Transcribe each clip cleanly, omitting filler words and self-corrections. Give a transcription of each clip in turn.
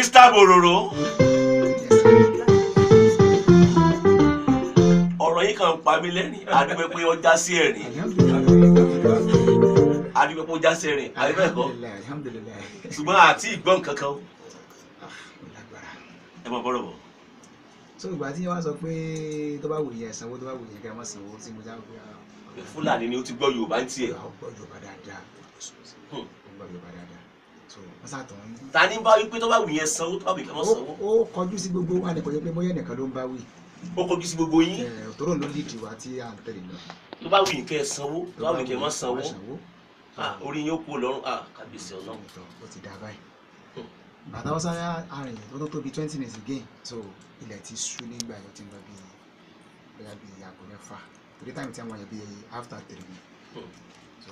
Mr. Bororo, ọ̀rọ̀ yìí kàn ń pa mí lẹ́rìn. Adúpẹ́ pé ó já sí ẹ̀rín. Alhamdulilayi. Adúpẹ́ pé ó já sí ẹ̀rín, àbí bẹ́ẹ̀ kọ́? Alhamdulilayi, alhamdulilayi. Ṣùgbọ́n àti ìgbọ́n kankan Ó lágbára. Ẹ mọ̀ bọ́rọ̀ bọ̀. So ìgbà tí wọ́n sọ pé tó bá wù yẹn sanwó, tó bá wù yẹn kẹ́ ẹ má sanwó, tí mo já pé Fúlàní ni, ó ti gbọ́ Yorùbá ń tiẹ̀. Ó gbọ́ Yorùbá dáadáa. Ó gbọ́ Yorùbá dáadáa, so wọ́n sàtọ̀ ń. Ta ní bá wípé tó bá wù yẹn sanwó, tó bá wù yẹn má sanwó? Ó kọjú sí gbogbo wa ní, kò jẹ́ pé bóyá ẹnìkan ló ń bá wí. Ó kọjú sí gbogbo yín. Ẹ̀ òtóró ló lídìí wa tí à ń tẹ̀lé lọ. Tó bá wù yín kẹ́ ẹ sanwó, tó bá wù yín kẹ́ ẹ má sanwó. Ah, orí yín ó kú lọ́rùn. Ah, kábíyèsí Ọlọ́run. Ó ti dà báyìí. Bàtà wọn sáré arìn tó tó bí 20 minutes again, so ilẹ̀ ti ṣú nígbà yẹn, ó ti ń lọ bí bóyá bí aago 6, torí time tí àwọn yẹn bí after 3 ni. So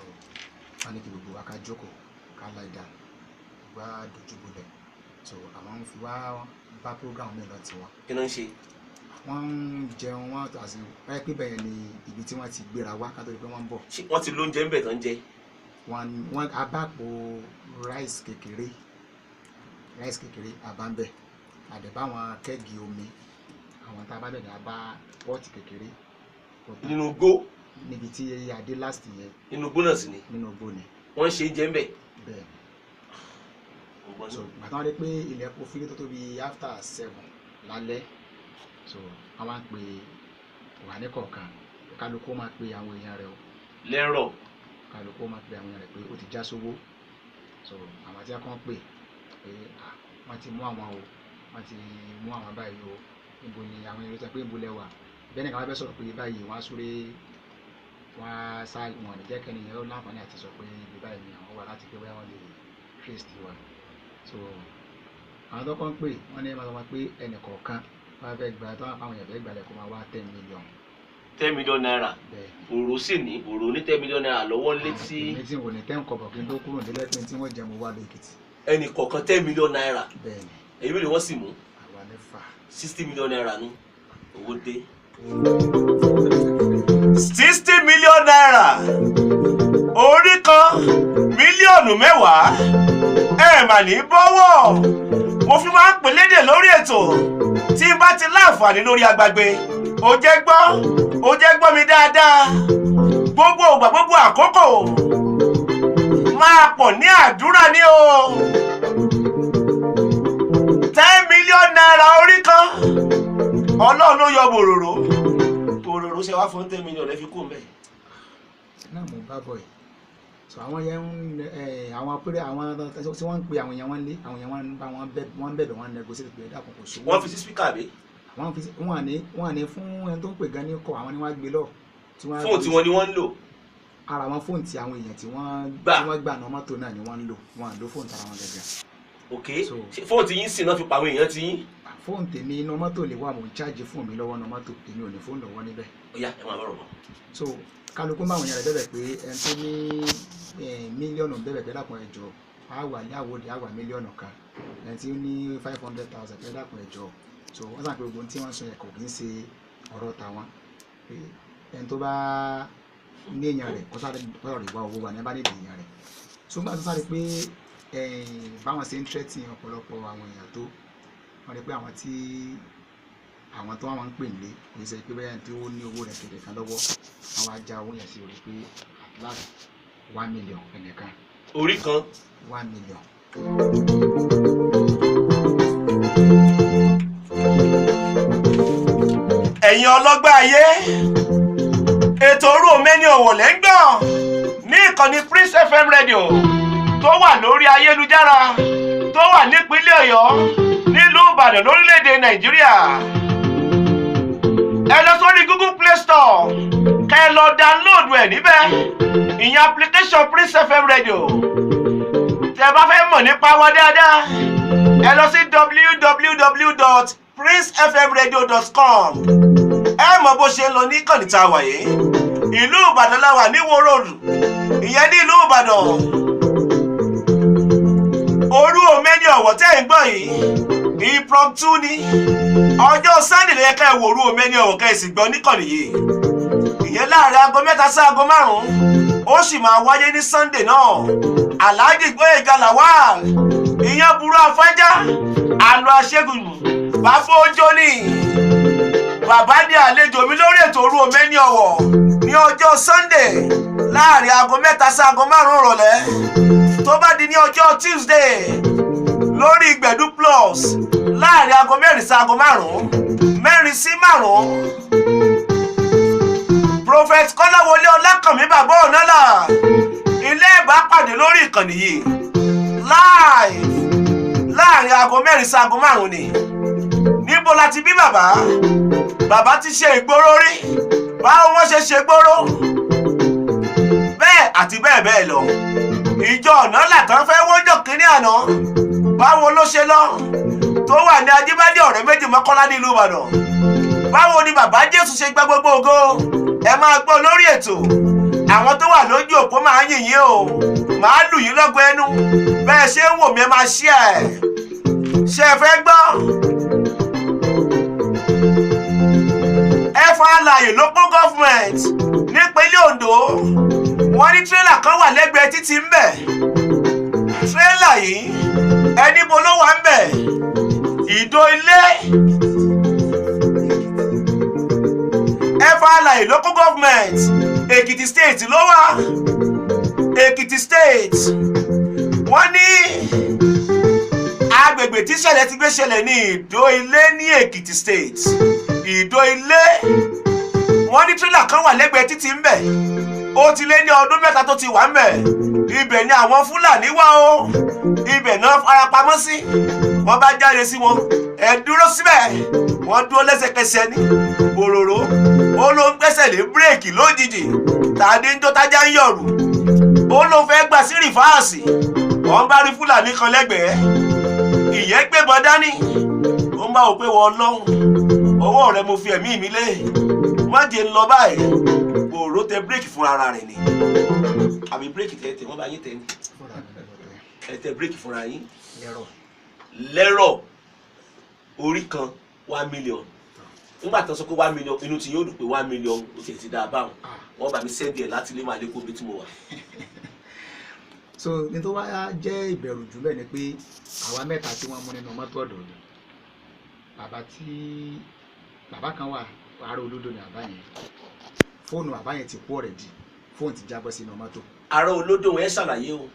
wọ́n ní kí gbogbo wa ká jókòó, ká lie down, wá dojú bolẹ̀. So àwọn ń fi wá bá program mi lọ tiwọn. Kí ló ń ṣe? Wọ́n ń jẹun, wọ́n àti wáyé pé bẹ́ẹ̀ ni ibi tí wọ́n ti gbéra wá ká tó di pé wọ́n ń bọ̀. Ṣé wọ́n ti lóúnjẹ ń bẹ̀ tán jẹ? Wọ́n abápo rice kékeré, rice kékeré abáńbẹ̀, àdẹ̀bá àwọn keg omi, àwọn tá a bá bẹ̀ ní abá pot kékeré. Nínú igbó? Níbi tí adé last yẹn. Nínú igbó náà sì ni? Nínú igbó ni. Wọ́n ń ṣe jẹ ń bẹ̀? Bẹ́ẹ̀. So gbàtà wọn rí pé ilẹ̀ kò fi tó tó bí after 7 lálẹ́, so wọ́n máa ń pe wà ní kọ̀ọ̀kan, kálukú máa pe àwọn èèyàn rẹ̀ o. Lẹ́rọ̀. Kálukú máa pe àwọn èèyàn rẹ̀ pé ó ti já sówó. So àwọn tí wọ́n kàn pè pé, ah, wọ́n ti mú àwọn o, wọ́n ti mú àwọn báyìí o, níbo ni àwọn èèyàn sọ pé níbo lẹ wà? Bẹ́ẹ̀ ni káwọn fẹ́ sọ̀rọ̀ pé báyìí, wọ́n á súré, wọ́n á sá, wọn ò ní jẹ́ kẹ́ni yẹn ó láǹfààní àti sọ pé ibi báyìí ni àwọn wà, láti pé bóyá wọ́n lè trace tiwa. So àwọn tó kàn ń pè wọ́n ní ẹ máa sọ wọn pé ẹnì kọ̀ọ̀kan wọ́n fẹ́ gba tó wà fáwọn èèyàn fẹ́ gbalẹ̀ kó máa wá 10 million. ₦10 million? Bẹ́ẹ̀. Òró sì ní, òró ní ₦10 million lọ́wọ́ létí. Èmi tí wò ní ten kọ̀bọ̀ kí n tó kúrò nílẹ̀ pé tí wọ́n jẹ́ mo wá lọ Èkìtì. Ẹnì kọ̀ọ̀kan ₦10 million? Bẹ́ẹ̀ ni. Èyí mélòó wọ́n sì mú? Àwa mẹ́fà. ₦60 million nú owó dé. ₦60 million, orí kan 10 mílíọ̀nù, ẹ mà ní bọ́wọ́. Mo fi máa ń pè lédè lórí ètò tí n bá ti láǹfààní lórí agbágbé. Ó jẹ́ gbọ́, ó jẹ́ gbọ́ mi dáadáa. Gbogbo ògbà, gbogbo àkókò, máa pọ̀ ní àdúrà ní o. ₦10 million orí kan, Ọlọ́run ló yọ bòròró. Bòròró ṣe wá fún 10 million ẹ fi kú mbẹ́. Náà mò ń bá bọ̀ yìí. So àwọn yẹn ń àwọn péré, àwọn tí wọ́n ń pe àwọn yẹn, wọ́n lé àwọn yẹn, wọ́n ń bá wọn bẹ̀, wọ́n ń bẹ̀bẹ̀, wọ́n ń negotiate pé ẹ dákun, kò sówó. Wọ́n fi sí speaker bí? Wọ́n fi wọ́n ní fún ẹni tó ń pè gan ní kọ, àwọn ni wọ́n á gbé lọ tí wọ́n á Fóònù tí wọ́n ní wọ́n ń lò. Ara wọn, fóònù tí àwọn èèyàn tí wọ́n Gbà. tí wọ́n gbà náà mọ́tò náà ni wọ́n ń lò. Wọ́n à lò fóònù tara wọn gẹ́gẹ́. Ok. Ṣé fóònù tí yín sì náà fi pa àwọn èèyàn tí yín? Fóònù tèmi inú mọ́tò lè wà, mò ń chájì fóònù mi lọ́wọ́ inú mọ́tò, èmi ò ní fóònù lọ́wọ́ níbẹ̀. Ó yá, ẹ máa bọ̀rọ̀ bọ̀. So kálukú báwọn yẹn rẹ̀ bẹ̀bẹ̀ pé ẹni tó ní mílíọ̀nù bẹ̀bẹ̀ pé dákun, ẹ jọ̀ọ́, á wà ní àwòdì, á wà 1 mílíọ̀nù, ẹni tí ó ní 500,000 pé dákun, ẹ jọ̀ọ́. So wọ́n sàn pé gbogbo ohun tí wọ́n sọ yẹn kò kí ń ṣe ọ̀rọ̀ tàwọn, pé ẹni tó bá ní èèyàn rẹ̀ kó sáré bọ́ọ̀rọ̀ ìwà owó wa ní ẹ bá ní èèyàn rẹ̀. So nígbà tó sáré pé báwọn ṣe ń tẹ́tì ọ̀pọ̀lọpọ̀ àwọn èèyàn tó wọ́n rí pé àwọn tí àwọn tó wọ́n ń pè nílé kò ní ṣe pé bẹ́ẹ̀ tí ó ní owó rẹ̀ kékeré kan lọ́wọ́, wọ́n wá já owó yẹn sí orí pé at last 1 million ẹnìkan. Orí kan? 1 million. Ẹ̀yin ọlọ́gbọ́n ayé, ètò Òru Òmẹ́ni Ọ̀wọ̀ lẹ́ ń gbọ́ ní ìkànnì Prince FM Radio tó wà lórí ayélujára, tó wà nípínlẹ̀ Ọ̀yọ́, nílùú Ìbàdàn, lórílẹ̀‐èdè Nàìjíríà. Ẹ lọ sórí Google Play Store, kẹ́ ẹ lọ download ẹ̀ níbẹ̀, ìyẹn application Prince FM Radio. Tẹ́ bá fẹ́ mọ̀ nípa wa dáadáa, ẹ lọ sí www.princefmradio.com. Ẹ mọ bó ṣe ń lọ ní ìkànnì tá a wà yìí. Ìlú Ìbàdàn la wà, ní Ìwó Road, ìyẹn ní ìlú Ìbàdàn. Òru Òmẹ́ni Ọ̀wọ̀ tẹ́ ẹ̀ ń gbọ́ yìí, impromptu ni. Ọjọ́ Sunday ló yẹ ká ẹ wò Òru Òmẹ́ni Ọ̀wọ̀, ká ẹ sì gbọ́ níkànnì yìí, ìyẹn láàrin aago 3 sí aago 5. Ó sì máa wáyé ní Sunday náà. Alhaji Gbóyèga Lawal. Ìyẹn burú afájá àlọ́ àṣẹ́gun bàbá ọjọ́ ni bàbá ní àlejò mi lórí ètò òru òmẹ́ni ọ̀wọ̀ ní ọjọ́ Sunday láàrin aago 3 sí aago 5 ìrọ̀lẹ́. Tó bá di ní ọjọ́ Tuesday lórí Gbẹ̀du Plus láàrin aago 4 sí aago 5, 4 sí 5. Prophet Kọ́láwọlé Ọlákànmí bàbá Ọ̀nàlà ilé ìbá pàdé lórí ìkànnì yìí live láàrin aago 4 sí aago 5 ni. Níbo la ti bí bàbá? Bàbá ti ṣe ìgboro rí, báwo wọ́n ṣe ṣe gboro bẹ́ẹ̀ àti bẹ́ẹ̀ bẹ́ẹ̀ lọ. Ìjọ Ọ̀nàlà tán fẹ́ wọ́jọ́ kínní àná, báwo ló ṣe lọ tó wà ní Ajíbádé ọ̀rẹ́ méjì Mọ́kọ́lá nílùú Ìbàdàn. Báwo ni bàbá Jésù ṣe gba gbogbo ògo? Ẹ máa gbọ́ lórí ètò. Àwọn tó wà lójú òpó máa ń yìn yín o, máa lù yín lọ́gọ ẹnu. Bẹ́ẹ̀ ṣe ń wò mí ẹ máa ṣí ẹ̀. Ṣé ẹ fẹ́ gbọ́? Ẹ fa àlàyé local government nípínlẹ̀ Ondo. Wọ́n ní tírélà kan wà lẹ́gbẹ̀ẹ́ títì ń bẹ̀. Tírélà yìí ẹni bo ló wà ń bẹ̀? Ìdó ilé. Ẹ fa àlàyé local government Èkìtì state ló wà. Èkìtì state. Wọ́n ní agbègbè tí ìṣẹ̀lẹ̀ ti gbé ṣẹlẹ̀ ní Ìdó ilé ní Èkìtì state. Ìdó ilé. Wọ́n ní tírélà kan wà lẹ́gbẹ̀ẹ́ títì ń bẹ̀. Ó ti lé ní ọdún 3 tó ti wà ń bẹ̀. Ibẹ̀ ni àwọn Fúlàní wà o. Ibẹ̀ náà farapamọ́ sí. Wọ́n bá jáde sí wọn. Ẹ dúró síbẹ̀. Wọ́n dúró lẹ́sẹ̀kẹsẹ̀ ní bòròró. Ó ló ń gbẹ́sẹ̀ lé bírèkì lójijì. Tàdé ń jó tájá ń yọ̀rù. Ó ló fẹ́ gbà sí rìfáàsì. Wọ́n bá rí Fúlàní kan lẹ́gbẹ̀ẹ́. Ìyẹn gbébọn dání. Ó ń bá wò pé wọ́n lọ́hùn. Ọwọ́ rẹ mo fi ẹ̀mí mi lé. Má jẹ́ ń lọ báyìí. Bòrò tẹ bírèkì fún ara rẹ̀ ni. Àbí bírèkì tẹ tẹ wọ́n bá yín tẹ ni. Ẹ tẹ bírèkì fúnra yín. Lẹ́rọ̀ orí kan 1 million. Nígbà tó sọ pé 1 million inú ti yóò dùn pé 1 million ó tiẹ̀ ti dáa báwọn. Wọ́n bá mi sẹ́ndì ẹ̀ láti lé máa lé kó bí tí mo wà. So ní tó wá jẹ́ ìbẹ̀rù jù bẹ́ẹ̀ ni pé àwa mẹ́ta tí wọ́n mú nínú mọ́tò ọ̀dọ̀ mi. Bàbá kan wà ará olódò ni bàbá yẹn. Fóònù bàbá yẹn ti kú already. Fóònù ti jábọ́ sínú mọ́tò. Ará olódò ẹ ṣàlàyé o.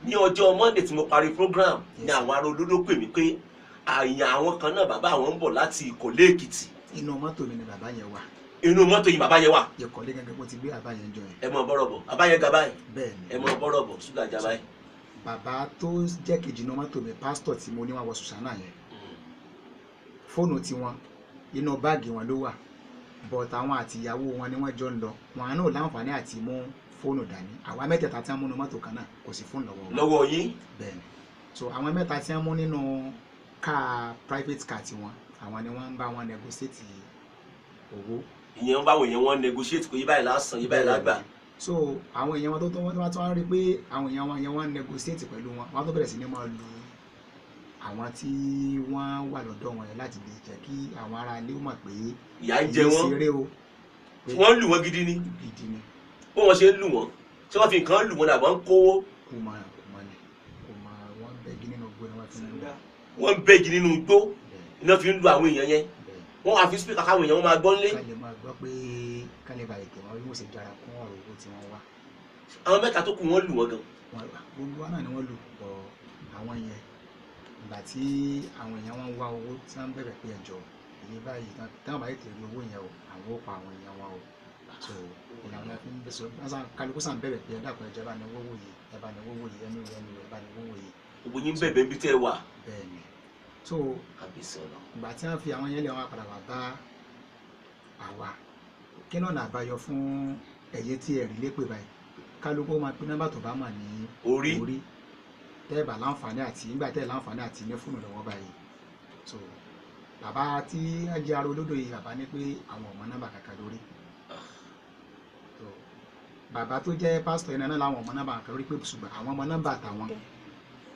Ní ọjọ́ Monday tí mo parí program ni àwọn ará olódò pè mí pé àyàn àwọn kan náà bàbá àwọn ń bọ̀ láti Ìkọ̀lé Èkìtì. Inú mọ́tò mi ni bàbá yẹn wà. Inú mọ́tò yìí bàbá yẹn wà. Ìkọ̀lé gangan mo ti gbé bàbá yẹn jọ yẹn. Ẹ mọ bọ́rọ̀ bọ̀, bàbá yẹn ga báyìí. Bẹ́ẹ̀ni. Ẹ mọ bọ́rọ̀ bọ̀, ṣúgà já báyìí. Bàbá tó jẹ́ kejì inú mọ́tò mi, pásítọ̀ tí mo ní wọn wọ Sùsánà yẹn. Fóònù tiwọn inú báàgì wọn ló wà. But àwọn àti ìyàwó wọn ni wọ́n jọ ń lọ. Wọn náà láǹfààní àti mú fóònù dání. Àwa mẹ́tẹ̀ẹ̀ta tí wọ́n mú nínú mọ́tò kan náà kò sí fóònù lọ́wọ́ wọn. Lọ́wọ́ yín? Bẹ́ẹ̀ni. So àwọn mẹ́ta tí wọ́n mú nínú káà private car tiwọn, àwọn ni wọ́n ń bá wọn negotiate owó. Ìyẹn ń báwọn èèyàn wọn negotiate pé yí báyìí lásán, yí báyìí lágbà. So àwọn èèyàn wọn tó wọ́n tó wá rí pé àwọn èèyàn wọn yẹn wọ́n negotiate pẹ̀lú wọn, wọ́n tó bẹ̀rẹ̀ sí ní máa lu àwọn tí wọ́n wà lọ́dọ̀ wọn yẹn láti lè jẹ́ kí àwọn ará ilé mọ̀ pé ìyà ń jẹ wọ́n. Ṣeré o. Wọ́n lù wọ́n gidi ni. Gidi ni. Bí wọ́n ṣe ń lù wọ́n, ṣé wọ́n fi nǹkan lù wọ́n dàbọ̀ ń kówó? Kò mọ̀ ni, kò mọ̀, wọ́n bẹ́gi nínú igbó ni wọ́n fi ń lù wọ́n. Wọ́n bẹ́gi nínú igbó iná fi ń lu àwọn èèyàn yẹn. Wọ́n wá fi spíkà káwọn èèyàn wọn máa gbọ́ nílé. Ká lè máa gbọ́ pé ká lè bàyè tẹ̀ wọ́n bí wọ́n ṣe dára kún ọ̀rọ̀ owó tí wọ́n wá. Àwọn mẹ́ta tó kù wọ́n lù wọ́n gan. Gbogbo wa náà ni wọ́n lù bọ̀ àwọn yẹn. Ìgbà tí àwọn èèyàn wọn wá owó tí wọ́n bẹ̀rẹ̀ pé ẹ̀jọ̀ èyí báyìí táwọn bá tètè rí owó yẹn o, àwọn ó pa àwọn èèyàn wọn o. So ìlànà fi ń bẹ sọ kálukú sàn bẹ̀rẹ̀ pé ẹ dákun ẹjọ́ bá ní wọ́wọ́ yìí, ẹ bá ní wọ́wọ́ yìí, ẹnu ẹnu ẹ bá ní wọ́wọ́ yìí. Gbogbo yín bẹ̀bẹ̀ níbi tẹ́ ẹ wà. Bẹ́ẹ̀ni. So ìgbà tí wọ́n fi àwọn yẹn lé wọn padà wá bá àwa. Kí lọ́nà àbáyọ fún ẹ̀yẹ tí ẹ rí lépè báyìí? Kálukú máa pín nọ́mbà tó bá mà ní orí. Tẹ́ ẹ bá láǹfààní àti nígbà tẹ́ ẹ láǹfààní àti ní fóònù lọ́wọ́ báyìí. So bàbá tí wọ́n jẹ́ ará olódò yìí, bàbá ní pé àwọn ọmọ nọ́mbà kàkà lórí. So bàbá tó jẹ́ pásítọ̀ yẹn náà láwọn ọmọ nọ́mbà kàkà lórí pé ṣùgbọ́n àwọn ọmọ nọ́mbà tàwọn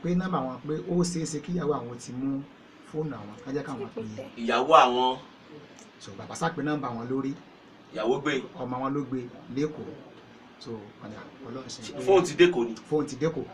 pé nọ́mbà wọn pé ó ṣeé ṣe kíyàwó àwọn ti mú fóònù àwọn kájá káwọn pé ìyàwó àwọn. So bàbá sápé nọ́mbà wọn lórí. Ìyàwó gbé. Ọmọ wọn ló gbé lẹ́kọ̀ọ́. So padà Ọlọ́run ṣe pé fóònù ti dẹ́kọ̀ ni. Fóònù ti dẹ́kọ̀.